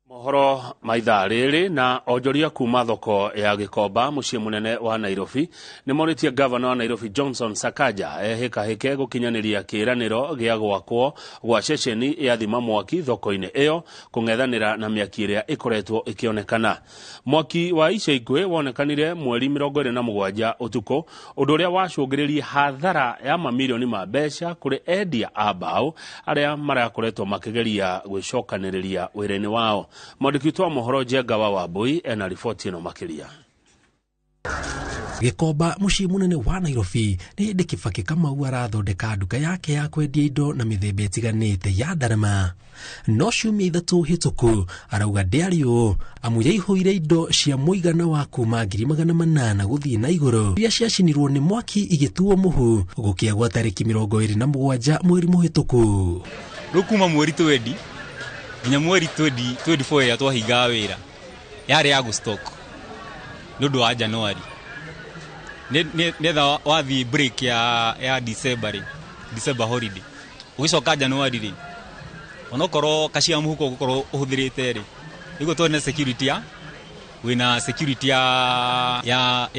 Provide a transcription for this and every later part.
Mohoro ma ithaa rĩrĩ na onjoria kuma thoko ya Gĩkomba mũciĩ mũnene wa Nairobi nĩ morĩtie gavana wa Nairobi Johnson Sakaja ehĩkahĩke gũkinyanĩria kĩĩranĩro gĩa gwakwo gwa ceceni ya thima mwaki thoko-inĩ ĩyo kũng'ethanĩra na mĩaki ĩrĩa ĩkoretwo ĩkĩonekana. Mwaki wa ica ikuhĩ wonekanire mweri 27 ũtukũ, ũndũ ũrĩa wacũngĩrĩrie hathara ya mamirioni ma mbeca kũrĩ endia a mbaũ arĩa marakoretwo makĩgeria gwĩcokanĩrĩria wĩra-inĩ wao. Mwandĩki witũ wa mohoro Njenga wa Wambui ena riboti ĩno makĩria. Gĩkomba mũciĩ mũnene wa Nairobi nĩ hĩndĩ Kibaki Kamau arathondeka nduka yake ya kwendia indo na mĩthemba ĩtiganĩte ya ndarama. No ciumia 3 hĩtũku arauga ndĩarĩ ũũ amu yaihũire indo cia mũigana wa kuma 800,000 gũthiĩ na igũrũ iria ciacinirwo nĩ mwaki igĩtuo mũhu gũkĩa gwa tarĩki 27 mweri mũhĩtũku. Rĩu kuma mweri twendi nginya mweri 24 ĩrĩa twahingaga wĩra yarĩ ya gũstock nĩ ũndũ wa January. Nĩetha wathiĩ break ya December rĩ, December holiday, ũgĩcoka January rĩ, onokorwo kacia mũhuko ũgũkorwo ũhũthĩrĩte rĩ, nĩguo tuone security ya wĩna security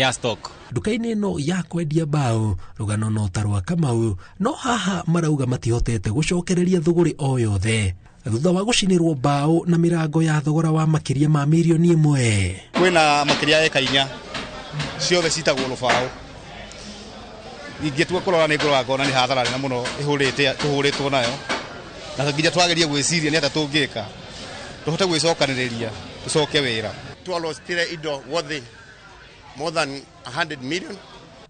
ya stock. Nduka-inĩ ĩno ya kwendia mbaũ rũgano no ta rwa Kamau, no haha marauga matihotete gũcokereria thũgũrĩ o yothe thutha wa gũcinĩrwo mbaũ na mĩrango ya thogora wa makĩria ma 1 mirioni. Kwĩna makĩria eka 4 ciothe citagwo rũbaũ. Ingĩtua kũrora nĩ ngũrora ngona nĩ hathara nene mũno tũhũrĩtwo nayo, na nginya twagerie gwĩciria nĩ atĩa tũngĩka tũhote gwĩcokanĩrĩria tũcoke wĩra. Twalostire indo worth more than 100 million.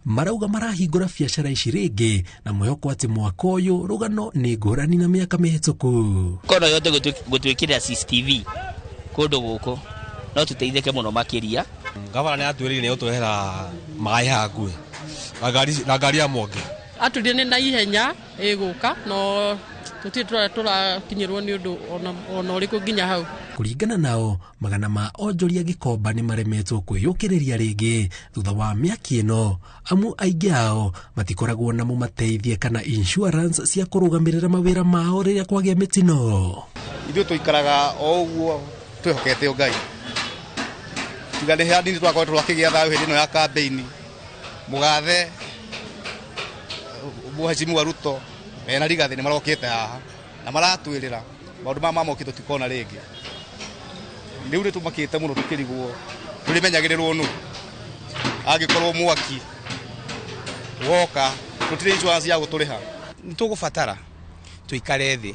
Marauga marahingũra biacara ici rĩngĩ na mwĩhoko atĩ mwaka ũyũ rũgano nĩ ngũrani na mĩaka mĩhĩtũku. Kono yothe gũtwĩkĩrĩra CCTV kũndũ gũkũ no tũteithĩke mũno makĩria. Gavana nĩ atwĩrĩire nĩ egũtũrehera maĩ haha hakuhĩ na ngari ya mwaki. Atwĩrire nĩ na ihenya ĩgũka, no tũtirĩ tũrakinyĩrwo nĩ ũndũ ona ũrĩkũ nginya hau. Kũringana nao, magana ma onjoria Gĩkomba nĩ maremetwo kwĩyũkĩrĩria rĩngĩ thutha wa mĩaki ĩno, amu aingĩ ao matikoragwo na mũmateithie kana insurance cia kũrũgamĩrĩra mawĩra mao rĩrĩa kwagĩa mĩtino. Ithuĩ tũikaraga o ũguo twĩhokete o Ngai, tiga nĩ hanini twakoretwo twakĩgĩa thayũ hĩndĩ ĩno ya campaign. Mũgathe Mheshimiwa Ruto mena Rigathĩ nĩ marokĩte haha na maratwĩrĩra maũndũ maya ma mwaki tũtikona rĩngĩ. Rĩu nĩ tũmakĩte mũno tũkĩrigwo tũrĩmenyagĩrĩrwo nũ angĩkorwo mwaki woka tũtirĩ insurance ya gũtũrĩha. Nĩ tũgũbatara tũikare thĩ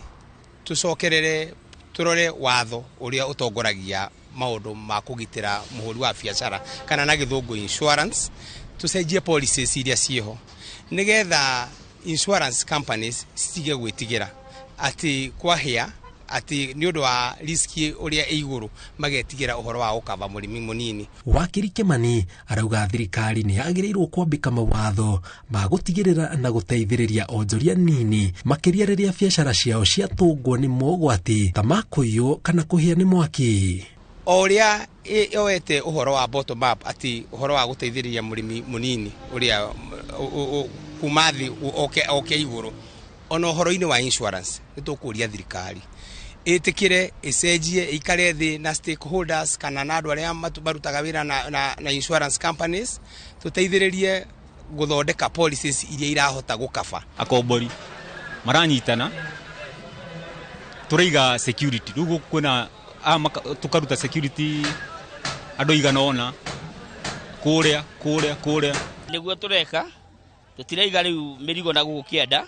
tũcokerere tũrore watho ũrĩa ũtongoragia maũndũ ma kũgitĩra mũhũri wa biacara kana na gĩthũngũ insurance, tũcenjie policies iria ciĩho nĩgetha insurance companies citige gwĩtigĩra atĩ kwahĩa atĩ nĩ ũndũ wa risk ũrĩa ĩ igũrũ magetigĩra ũhoro wa gũkaba mũrĩmi mũnini. Wakiri Kimani arauga thirikari nĩ yagĩrĩirwo kwambĩka mawatho ma gũtigĩrĩra na gũteithĩrĩria onjoria nini makĩria rĩrĩa biacara ciao ciatũngwo nĩ mogwati ta ma kũiywo kana kũhĩa nĩ mwaki. O ũrĩa yoete ũhoro wa bottom up, atĩ ũhoro wa gũteithĩrĩria mũrĩmi mũnini ũrĩa kuma thĩ oke igũrũ, ona ũhoro-inĩ wa insurance nĩ tũkũria thirikari ĩtĩkĩre ĩcenjie ĩikare thĩ na stakeholders kana na andũ arĩa marutaga wĩra na insurance companies, tũteithĩrĩrie gũthondeka policies iria irahota gũkaba. Akombori maranyitana tũraiga security rĩu kwĩna tũkaruta security andũ igana ũna kũrĩa kũrĩa kũrĩa. Nĩguo tũreka tũtiraiga rĩu mĩrigo na gũkũ kĩanda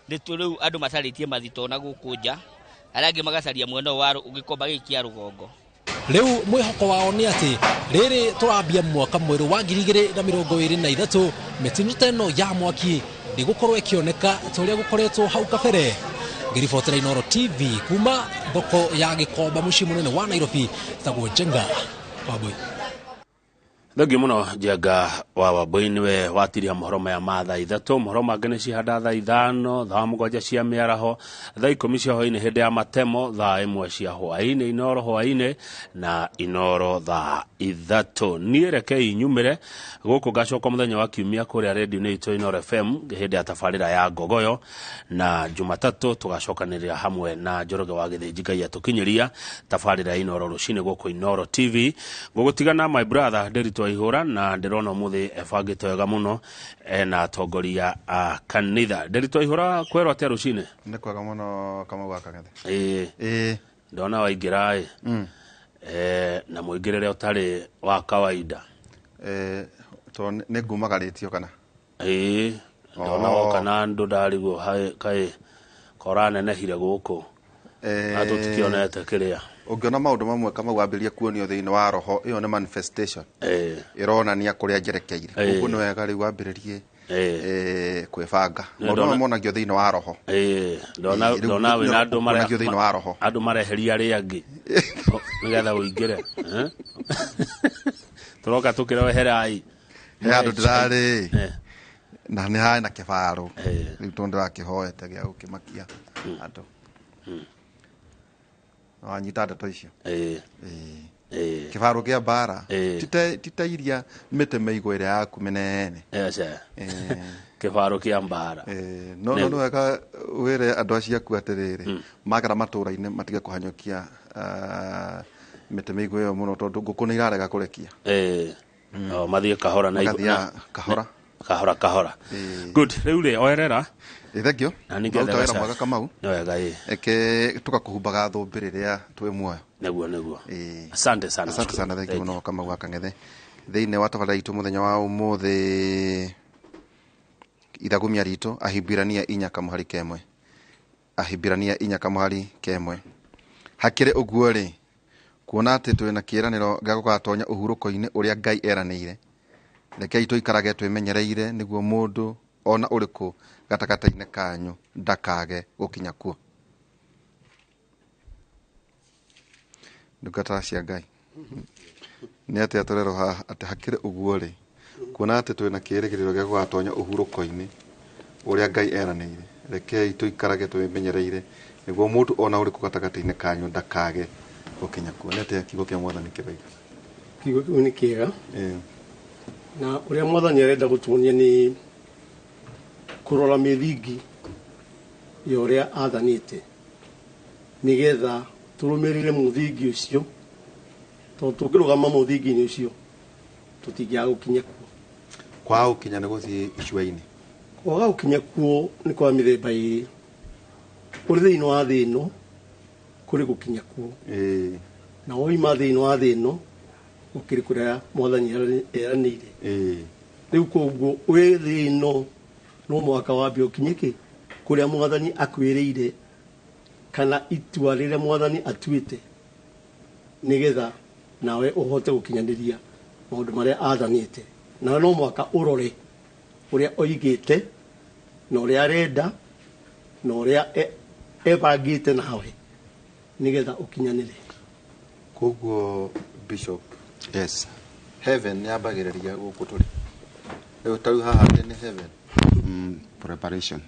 nĩ rĩu andũ macarĩtie mathito na gũkũ nja, arĩa angĩ magacaria mwena ũyũ wa Gĩkomba gĩkĩ kĩa rũgongo. Rĩu mwĩhoko wao nĩ atĩ rĩrĩ tũrambia mwaka mwerũ wa 2023 mĩtino ta ĩno ya mwaki ndĩgũkorwo ĩkĩoneka ta ũrĩa gũkoretwo hau kabere. Ngĩribotera Inooro TV kuma thoko ya Gĩkomba mũciĩ mũnene wa Nairobi, tagwo Njenga Wambui. Thengiũ mũno Njenga wa Wambui, nĩwe watiria mohoro maya ma thaa 3. Mohoro mangĩ nĩ cihanda thaa 5, thaa 7 cia mĩaraho, thaa 10 cia hwaĩ-inĩ hĩndĩ ya matemo, thaa 1 cia hwaĩ-inĩ, Inoro hwaĩ-inĩ na Inoro thaa 3. Niĩ rekei nyumĩre gũkũ, ngacoka mũthenya wa kiumia kũrĩa redio-inĩ itũ Inoro FM hĩndĩ ya tabarĩra ya Ngogoyo, na Jumatatũ tũgacokanĩrĩra hamwe na Njoroge wa Gĩthĩnji Ngai atũkinyĩria tabarĩra ya Inoro rũcinĩ gũkũ Inoro TV. Ngũgũtigana my brother Nderitu Waihũra, na ndĩrona ũmũthĩ ebangĩte wega mũno ena atongoria a kanitha. Nderitu Waihũra, kwerwo atĩa rũcinĩ? Nĩ kwega mũno, Kamau wa Kang'ethe. Ĩĩ. Ĩĩ. Ndona waingĩra ĩ na mũingĩrĩre ũtarĩ wa kawaida. To nĩ ngumagarĩtio kana? Ĩĩ, ndona woka na andũ ndarigwo kaĩ koranenehire gũkũ na tũtikĩonete kĩrĩa. Ũngĩona maũndũ mamwe Kamau wambĩrĩria kuonio thĩinĩ wa roho, ĩyo nĩ manifestation ĩronania kũrĩa njerekeire. Koguo nĩ wega rĩu wambĩrĩrie kwĩbanga. Maũndũ mamwe monagio thĩinĩ wa roho. Ndona ndona wĩna andũ monagio thĩinĩ wa roho. Andũ mareheria arĩa angĩ nĩgetha ũingĩre. Tũroka tũkĩreherai. He handũ ndĩrarĩ na nĩ harĩ na kĩbaro rĩu tondũ ndĩrakĩhoete gĩa gũkĩmakia andũ. Wanyita ndeto icio. Kĩbaro kĩa mbara ti ta iria mĩtĩ mĩigũ ĩrĩa yaku mĩnene. Kĩbaro kĩa mbara. No no wega wĩre andũ acio aku atĩrĩrĩ, magera matũra-inĩ matige kũhanyũkia mĩtĩ mĩigũ ĩyo mũno, tondũ ngũkũ nĩ irarega kũrekia. Mathiĩ kahora na kahora. Kahora kahora. Good. Rĩu rĩ, oerera. Thengio. Na ningĩ wĩra mwega Kamau. Nĩ wega ĩ. Eke tũgakũhumbaga thũmbĩ rĩrĩa twĩ muoyo. Nĩguo nĩguo. Asante sana. Asante sana, thengio mũno Kamau wa Kang'ethe. Thĩinĩ wa tabarĩra itũ mũthenya wa ũmũthĩ, ithagumia ritũ Ahibirania 4:1. Ahibirania 4:1. Hakĩrĩ ũguo rĩ, kuona atĩ twĩna kĩĩranĩro gĩa gũgatonya ũhurũko-inĩ ũrĩa Ngai eranĩire, rekei tũikarage twĩmenyereire nĩguo mũndũ ona ũrĩkũ gatagatĩ-inĩ kanyu ndakage gũkinya kuo. Ndungata cia Ngai, nĩ atĩa tũrerwo haha atĩ hakĩrĩ ũguo rĩ, kuona atĩ twĩna kĩĩrĩgĩrĩro gĩa gũgatonya ũhurũko-inĩ ũrĩa Ngai eranĩire, rekei tũikarage twĩmenyereire nĩguo mũndũ ona ũrĩkũ gatagatĩ-inĩ kanyu ndakage gũkinya kuo. Nĩ atĩa kiugo kĩa Mwathani kĩroiga? Kiugo kĩu nĩ kĩega, na ũrĩa Mwathani arenda gũtuonia nĩ kũrora mĩthingi ya ũrĩa athanĩte, nĩgetha tũrũmĩrĩre mũthingi ũcio, tondũ tũngĩrũgama mũthingi-inĩ ũcio tũtingĩaga gũkinya kuo. Kwaga gũkinya nĩ gũthiĩ icua-inĩ. Kwaga gũkinya kuo nĩ kwa mĩthemba ĩrĩ. Ũrĩ thĩinĩ wa thĩ ĩno kũrĩ gũkinya kuo, na woima thĩinĩ wa thĩ ĩno gũkĩrĩ kũrĩa Mwathani eranĩire. Rĩu koguo wĩ thĩ ĩno no mũhaka wambe ũkinye kĩ kũrĩa Mwathani akwĩrĩire, kana itua rĩrĩa Mwathani atuĩte, nĩgetha nawe ũhote gũkinyanĩria maũndũ marĩa athanĩte. Nawe no mũhaka ũrore ũrĩa oigĩte na ũrĩa arenda na ũrĩa ebangĩte nawe, nĩgetha ũkinyanĩre. Koguo Bishop, yes, heaven yambagĩrĩria gũkũ tũrĩ rĩu, ta rĩu haha nĩ heaven. Preparation.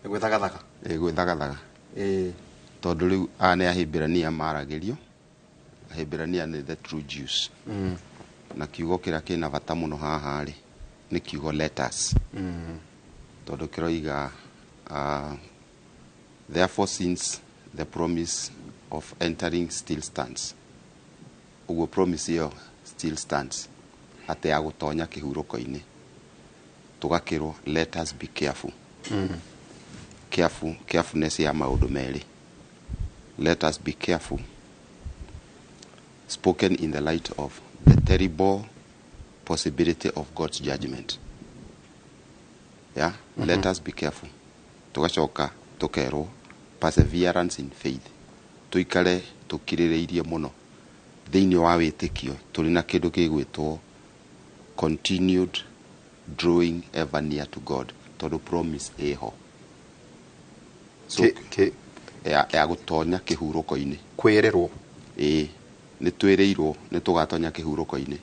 Nĩ gwĩthagathaga. Ĩ, gwĩthagathaga. Tondũ rĩu aya nĩ Ahibirania maragĩrio. Ahibirania nĩ the true Jews. Na kiugo kĩrĩa kĩna bata mũno haha rĩ, nĩ kiugo let us. Tondũ kĩroiga therefore since the promise of entering still stands. Ũguo promise ĩyo still stands, atĩ ya gũtonya kĩhurũko-inĩ. Tũgakĩrwo let us be careful. Careful, carefulness ya maũndũ merĩ. Let us be careful, spoken in the light of the terrible possibility of God's judgment. Yeah? Let us be careful. Tugacoka tukerwo perseverance in faith. Tuikare tukirĩrĩirie mũno thĩinĩ wa wĩtĩkio, tũrĩ na kĩndũ gĩgwĩtwo continued drawing ever near to God, tondũ promise ĩho. So, ya gũtonya kĩhurũko-inĩ. Kwĩrĩrwo. Ĩĩ, nĩ twĩrĩirwo nĩ tũgatonya kĩhurũko-inĩ.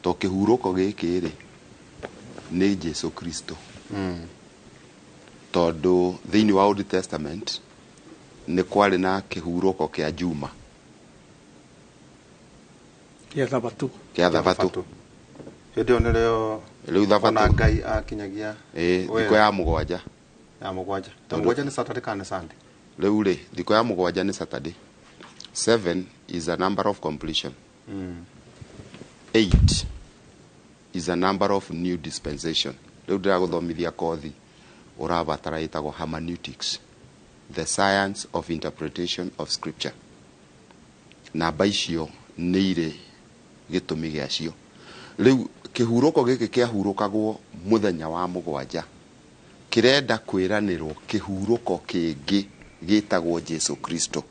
To kĩhurũko gĩkĩ rĩ, nĩ Jesu Kristo. Tondũ thĩinĩ wa Old Testament nĩ kwarĩ na kĩhurũko kĩa Juma. Gĩa thabatũ. Kĩa thabatũ. Hĩndĩ ĩyo nĩrĩo rĩu thabatũ ona Ngai akinyagia ĩĩ, thikũ ya mũgwanja. Ya mũgwanja. Ya mũgwanja nĩ Saturday kana nĩ Sunday? Rĩu rĩ, thikũ ya mũgwanja nĩ Saturday. 7 is a number of completion. 8 is a number of new dispensation. Rĩu ndĩragũthomithia kothi ũrabatara ĩtagwo hermeneutics, the science of interpretation of scripture. Namba icio nĩ irĩ gĩtũmi gĩacio. Rĩu kĩhurũko gĩkĩ kĩahurũkagwo mũthenya wa mũgwanja kĩrenda kwĩranĩrwo kĩhurũko kĩngĩ gĩtagwo Jesu Kristo.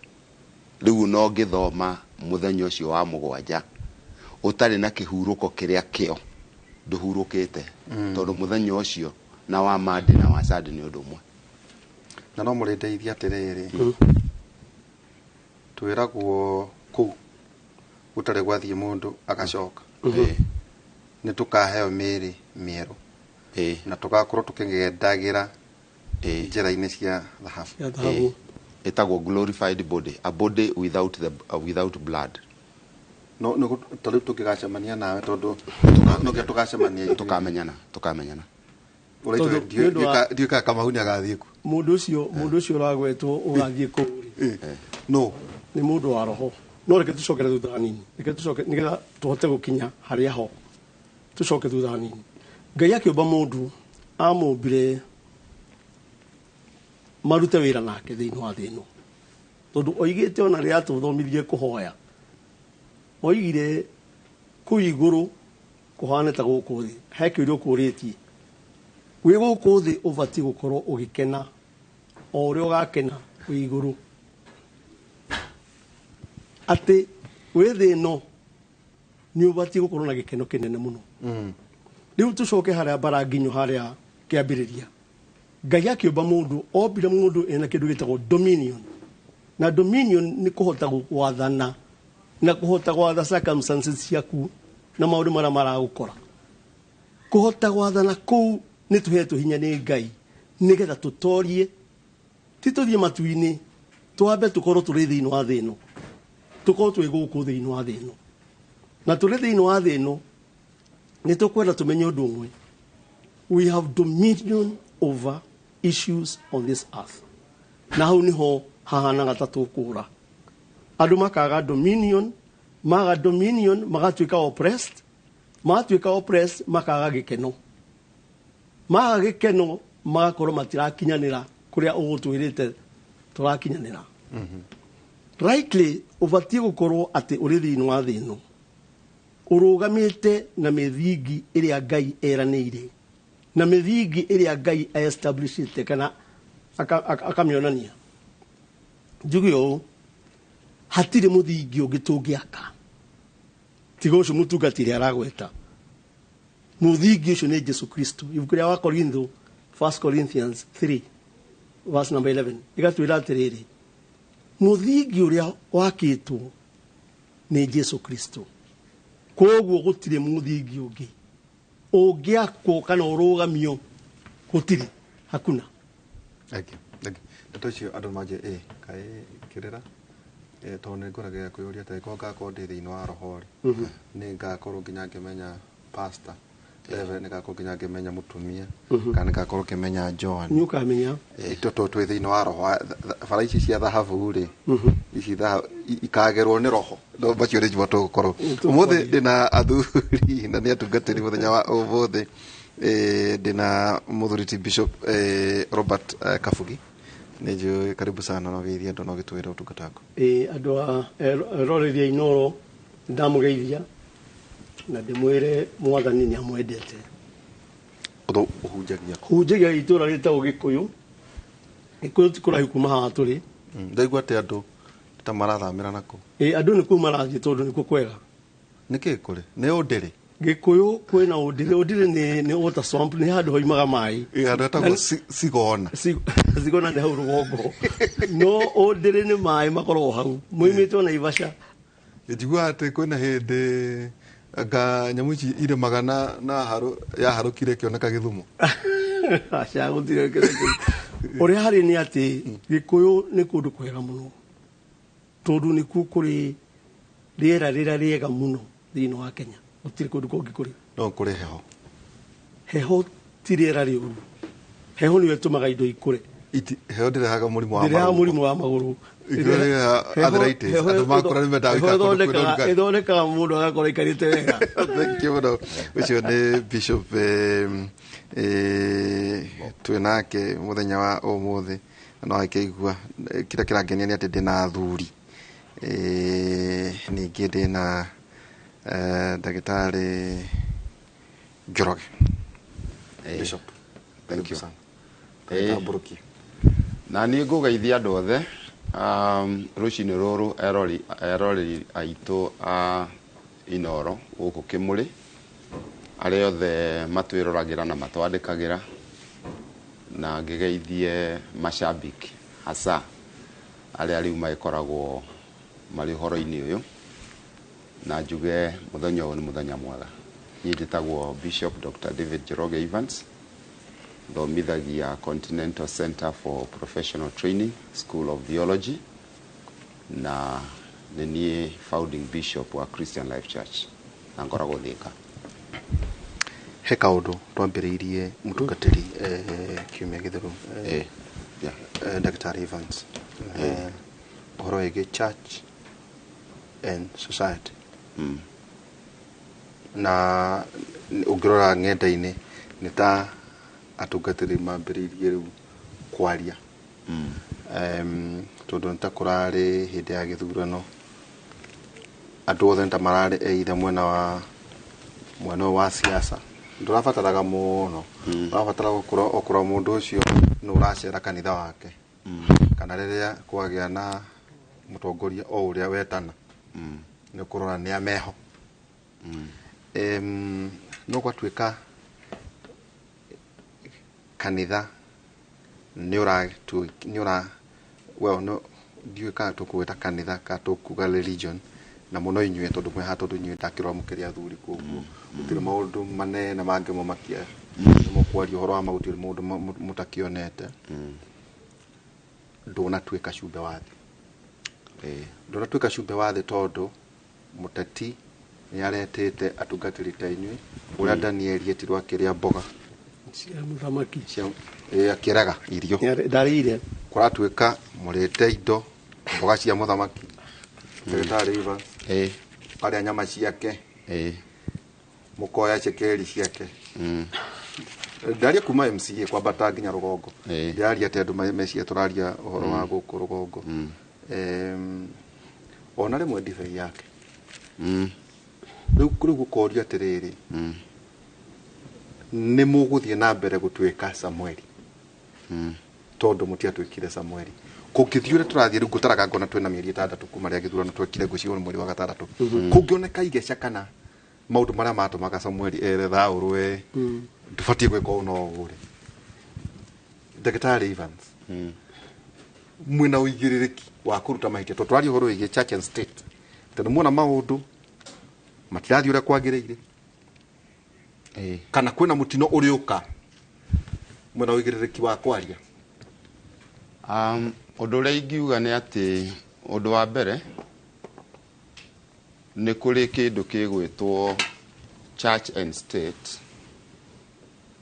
Rĩu no ngĩthoma mũthenya ũcio wa mũgwanja ũtarĩ na kĩhurũko kĩrĩa kĩo ndũhurũkĩte. Tondũ mũthenya ũcio na wa Monday na wa Sunday nĩ ũndũ ũmwe. Na no mũrĩndeithia atĩrĩrĩ, twĩragwo kũu gũtarĩ gwathiĩ mũndũ agacoka, nĩ tũkaheo mĩĩrĩ mĩerũ na tũgakorwo tũkĩgendagĩra njĩra-inĩ cia thahabu. Ya thahabu. Ĩtagwo glorified body, a body without the without blood. No no ta rĩu tũngĩgacemania nawe, tondũ no nginya tũgacemania ithuĩ. Tukamenyana, tukamenyana. Ũraitũ. Tondũ nĩ ũndũ wa- Ndiũĩ kana Kamau nĩ agathiĩ ku. Mũndũ ũcio ũragwetwo ũgathiĩ kũu rĩ, no nĩ mũndũ wa roho. No reke tũcokere thutha hanini, reke tũcoke nĩgetha tũhote gũkinya harĩa ho. Tũcoke thutha hanini. Ngai akĩũmba mũndũ, amũmbire marute wĩra nake thĩinĩ wa thĩ ĩno, tondũ oigĩte ona rĩrĩa atũthomithirie kũhoya, oigire kũu igũrũ kũhane ta gũkũ thĩ. He kĩũria ũkũrĩtie: wĩ gũkũ thĩ ũbatiĩ gũkorwo ũgĩkena o ũrĩa ũgakena wĩ igũrũ. Atĩ wĩ thĩ ĩno nĩ ũbatiĩ gũkorwo na gĩkeno kĩnene mũno. Rĩu tũcoke harĩa mbara nginyo, harĩa kĩambĩrĩria. Ngai akĩũmba mũndũ, ombire mũndũ ena kĩndũ gĩtagwo dominion, na dominion nĩ kũhota gwathana na kũhota gwatha circumstances ciaku na maũndũ marĩa maragũkora. Kũhota gwathana kũu nĩ tũhetwo hinya nĩ Ngai nĩgetha tũtorie. Ti tũthiĩ matu-inĩ, twambe tũkorwo tũrĩ thĩinĩ wa thĩ ĩno, tũkorwo twĩ gũkũ thĩinĩ wa thĩ ĩno. Na tũrĩ thĩinĩ wa thĩ ĩno nĩ tũkwenda tũmenye ũndũ ũmwe: we have dominion over issues on this earth. Na hau niho hahanaga ta tũkũra, andũ makaga dominion, maga dominion magatuĩka oppressed, magatuĩka oppressed makaga gĩkeno, maga gĩkeno magakorwo matirakinyanĩra kũrĩa ũgũtwĩrĩte tũrakinyanĩra. Rightly ũbatiĩ gũkorwo atĩ ũrĩ thĩinĩ wa thĩ ĩno ũrũgamĩte na mĩthingi ĩrĩa Ngai eranĩire, na mĩthingi ĩrĩa Ngai establishĩte kana akamĩonania. Njuge ũũ, hatirĩ mũthingi ũngĩ tũngĩaka tiga ũcio mũtungatĩri aragweta. Mũthingi ũcio nĩ Jesu Kristo. Ibuku rĩa wa Korintho, 1 Corinthians 3 verse number 11, ĩgatwĩra atĩrĩrĩ, mũthingi ũrĩa wakĩtwo nĩ Jesu Kristo. Koguo gũtirĩ mũthingi ũngĩ ũngĩakwo kana ũrũgamio, gũtirĩ, hakuna. Thank you. Thank you. Ndeto icio andũ manjie ĩ kaĩ kĩrĩra tondũ nĩ ngũragia kwĩyũria atĩ angĩkorwo ngakorwo ndĩ thĩinĩ wa roho rĩ, nĩ ngakorwo nginya ngĩmenya pastor Reverend, nĩ ngakorwo nginya ngĩmenya mũtumia, kana nĩ ngakorwo ngĩmenya Joan? Nĩ ũkamenya. Tondũ twĩ thĩinĩ wa roho bara ici cia thahabu rĩ, ici ikagerwo nĩ roho. No macio nĩ njũa tũgũkorwo ũmũthĩ ndĩna athuri na nĩ atungatĩri. Mũthenya wa ũmũthĩ ndĩna mũthuri ti Bishop Robert Kabugi. Nĩ njũĩ karibu sana, no geithia andũ, no gĩtwĩre ũtungata waku. Ĩ, andũ a eroreri a Inoro, ndamũgeithia na ndĩmwĩre Mwathani nĩ amwendete. Ũndũ ũhunjagia? Hunjagia itũra rĩtagwo Gĩkũyũ. Gĩkũyũ ti kũraihu kuma haha tũrĩ. Ndaigua atĩ andũ ta marathamĩra nako. Ĩ, andũ nĩ kũu marathiĩ tondũ nĩkuo kwega. Nĩ kĩ kũrĩ nĩ ũndĩrĩ? Gĩkũyũ kwĩna ũndĩrĩ. Ũndĩrĩ nĩ water swamp, nĩ handũ hoimaga maĩ. Ĩ, handũ hetagwo Cigona. Cigona nĩ hau rũgongo, no ũndĩrĩ nĩ maĩ makoragwo hau moimĩtwo Naivasha. Njiguaga atĩ kwĩna hĩndĩ Anga nyamũ ici irĩmaga na harũ yaharũkire ĩkĩoneka Gĩthumo. Aca, gũtirĩ ũrĩa harĩ nĩ atĩ Gĩkũyũ nĩ kũndũ kwega mũno, tondũ nĩkuo kũrĩ rĩera rĩrĩa rĩega mũno thĩinĩ wa Kenya. Gũtirĩ kũndũ kũngĩ kũrĩ. No kũrĩ heho. Heho ti rĩera rĩũru. Heho nĩyo ĩtũmaga indo ikũre. Heho ndĩrehaga mũrimũ wa Ndĩrehaga magũrũ. Mũrimũ wa magũrũ. Ĩrehaga arthritis. Andũ makũra nĩ mendaga Heho gũikara kũndũ kwĩna ĩthondekaga ũrugarĩ. Ĩthondekaga mũndũ agakorwo aikarĩte wega. Thank you mũno. Ũcio nĩ Bishop twĩ nake mũthenya wa ũmũthĩ, na no akĩigua kĩrĩa kĩrangenia nĩ atĩ ndĩna athuri, ningĩ ndĩna ndagĩtarĩ Njoroge. Bishop, Thank you. sana. Tambũrũkie. Na niĩ ngũgeithia andũ othe rũcinĩ rũrũ, eroreri aitũ a Inoro gũkũ Kĩmũrĩ, arĩa othe matwĩroragĩra na matwandĩkagĩra, na ngĩgeithie mashabiki hasa arĩa rĩu magĩkoragwo marĩ ũhoro-inĩ ũyũ, na njuge mũthenya ũyũ nĩ mũthenya mwega. Niĩ njĩtagwo Bishop Dr. David Njoroge Evans, thomithagia Continental Center for Professional Training, School of Theology, na nĩ niĩ founding bishop wa Christian Life Church, na ngoragwo Thika. He kaũndũ twambĩrĩirie, mũtungatĩri, kiumia gĩthiru, Ndagĩtarĩ Evans, ũhoro wĩgiĩ church and society, na ũngĩrora ng'enda-inĩ nĩ ta atungatĩri mambĩrĩirie rĩu kwaria, tondũ nĩ ta kũrarĩ hĩndĩ ya gĩthurano, andũ othe nĩ ta mararĩ either mwena ũyũ wa siasa. Ndũrabataraga mũno, ũrabatara gũkorwo okorwo mũndũ ũcio nĩ ũracera kanitha wake, kana rĩrĩa kwagĩa na mũtongoria o ũrĩa wetana, nĩ ũkũrora nĩ ameho. No gwatuĩka kanitha nĩ ũra well, no ndiũĩ kana tũkũwĩta kanitha kana tũkuga religion, na mũno inyuĩ tondũ mwĩ haha, tondũ inyuĩ ndakĩrora mũkĩrĩ athuri, koguo gũtirĩ maũndũ manene mangĩmũmakia, nĩ mũkwaria ũhoro wa ma, gũtirĩ maũndũ mũtakĩonete. Ndũnatuĩka cumbĩ wa thĩ, ndũnatuĩka cumbĩ wa thĩ, tondũ mũteti nĩ aretĩte atungatĩri ta inyuĩ, ũrĩa Danieli etirwo akĩrĩa mboga cia mũthamaki. Cia akĩrega irio. Ndarĩire. Kũratuĩka mũrĩte indo mboga cia mũthamaki, ndagĩtarĩ Evans, karĩa nyama ciake, mũkoya cekeri ciake. Ndaria kuma MCA kwambata nginya rũgongo, ndĩraria atĩ andũ meciria tũraria ũhoro wa gũkũ rũgongo. Ona rĩmwe ndibei yake. Rĩu gũkorio atĩrĩrĩ, nĩ mũgũthiĩ na mbere gũtuĩka Samueli, tondũ mũtiatuĩkire Samueli? Kũngĩthiĩ ũrĩa tũrathiĩ rĩu, ngũtaraga ngona twĩna mĩeri 6 kuma rĩa gĩthurano twekire, ngwĩciria mweri wa gatandatũ, kũngĩoneka igeca kana maũndũ marĩa matũmaga Samueli ere Thaũrũ we ndũbatiĩ gwĩka ũũ na ũũ rĩ, ndagĩtarĩ Evans, mwĩna ũigĩrĩrĩki wa kũruta mahĩtia, tondũ tũraria ũhoro wĩgiĩ church and state, tondũ muona maũndũ matirathiĩ ũrĩa kwagĩrĩire, kana kwĩna mũtino ũrĩũka, mwĩna ũigĩrĩrĩki wa kwaria? Ũndũ ũrĩa ingiuga nĩ atĩ, ũndũ wa mbere, nĩ kũrĩ kĩndũ kĩgwĩtwo church and state,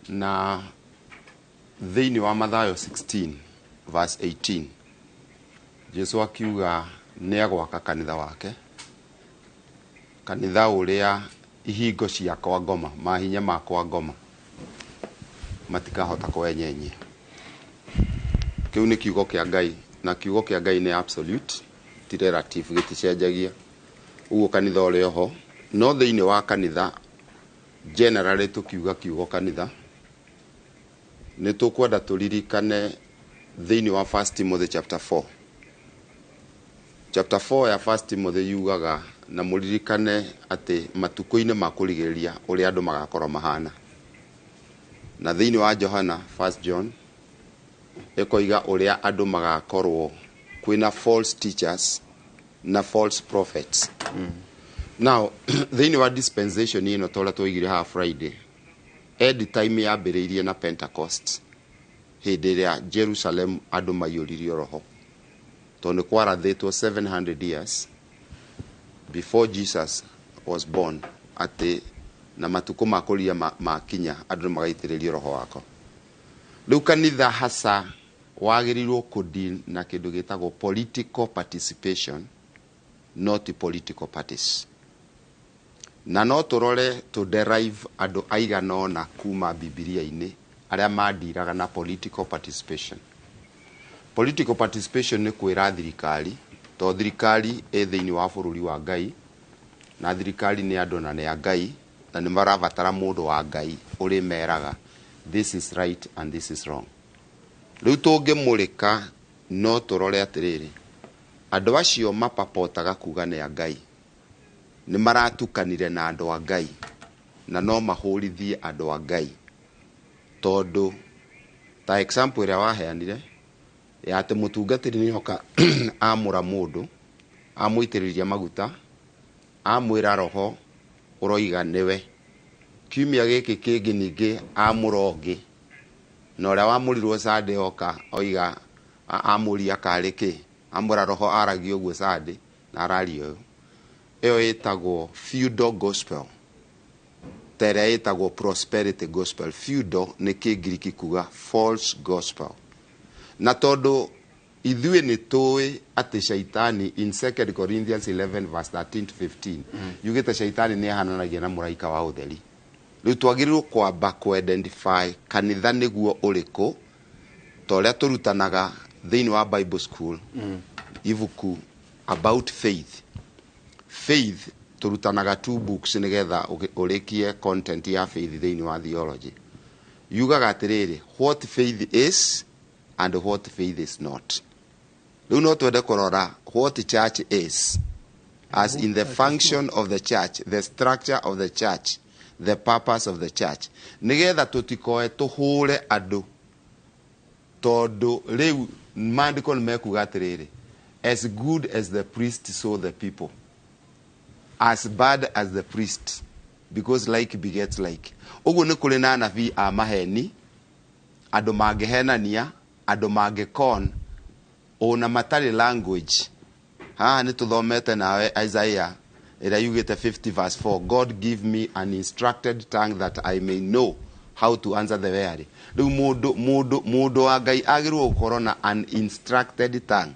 na thĩinĩ wa Mathayo 16 verse 18, Jesu akiuga nĩ agwaka kanitha wake, kanitha ũrĩa ihingo cia kwa ngoma, mahinya ma kwa ngoma matikahota kwenyenyia. Kĩu nĩ kiugo kĩa Ngai, na kiugo kĩa Ngai nĩ absolute, ti relative, gĩticenjagia. Ũguo kanitha ũrĩ oho, no thĩinĩ wa kanitha generally, tũkiuga kiugo kanitha, nĩ tũkwenda tũririkane thĩinĩ wa First Timothy chapter 4. Chapter 4 ya First Timothy yugaga, na mũririkane atĩ matukũ-inĩ ma kũrigĩrĩria ũrĩa andũ magakorwo mahana. Na thĩinĩ wa Johana, First John, ĩkoiga ũrĩa andũ magakorwo kwĩna false teachers na false prophets. Now thĩinĩ wa dispensation ĩno, ta ũrĩa twoigire haha Friday, end time yambĩrĩirie na Pentecost, hĩndĩ ĩrĩa Jerusalem andũ maiyũririo roho, tondũ nĩ kwarathĩtwo 700 years before Jesus was born atĩ na matukũ ma kũria makinya andũ nĩ magaitĩrĩrio roho wako. Rĩu kanitha hasa wagĩrĩirwo kũdeal na kĩndũ gĩtagwo political participation, not political parties. Na no tũrore to derive andũ aigana ũna kuma Bibilia-inĩ arĩa mandiraga na political participation. Political participation nĩ kwĩra thirikari, to thirikari ĩ thĩinĩ wa bũrũri wa Ngai, na thirikari nĩ andũ na nĩ a Ngai, na nĩ marabatara mũndũ wa Ngai ũrĩmeraga this is right and this is wrong. Rĩu tũngĩmũrĩka no tũrore atĩrĩrĩ, andũ acio mapapotaga kuga nĩ a Ngai nĩ maratukanire na andũ a Ngai, na no mahũrithie andũ a Ngai, tondũ ta example ĩrĩa waheanire ya atĩ mũtungatĩri nĩ oka amũra mũndũ, amũitĩrĩria maguta, amwĩra roho ũroiga nĩwe, kiumia gĩkĩ kĩngĩ ningĩ amũra ũngĩ, na ũrĩa wamũrirwo Sunday oka oiga amũria karĩ kĩ, amũra roho aragia ũguo Sunday na araria ũyũ. Ĩyo ĩtagwo feudal gospel, ta ĩrĩa ĩtagwo prosperity gospel. Feudal nĩ Kĩngiriki kuga false gospel. Na tondũ ithuĩ nĩ tũĩ atĩ shaitani in 2 Corinthians 11 verse 13 to 15 yugĩte shaitani nĩ ahananagia na mũraika wa ũtheri. Rĩu twagĩrĩirwo kwamba kũ-identify kanitha nĩguo ũrĩkũ, ta ũrĩa tũrutanaga thĩinĩ wa Bible school ibuku about faith. Faith tũrutanaga two books nĩgetha ũrĩkie content ya faith thĩinĩ wa theology. Yugaga atĩrĩrĩ, what faith is and what faith is not. Rĩu no twende kũrora what church is, as in the function of the church, the structure of the church, the purpose of the church, nĩgetha tũtikoe tũhũre andũ, tondũ rĩu maandĩko nĩ mekuga atĩrĩrĩ, as good as the priest so the people, as bad as the priest, because like begets like. Ũguo nĩ kũrĩ na anabii a maheni, andũ mangĩhenania, andũ mangĩkon ona matarĩ language. Haha nĩ tũthomete nawe Isaiah ĩrĩa yugĩte 50 verse 4, "God give me an instructed tongue that I may know how to answer the weary." Rĩu mũndũ wa Ngai agĩrĩirwo gũkorwo na an instructed tongue.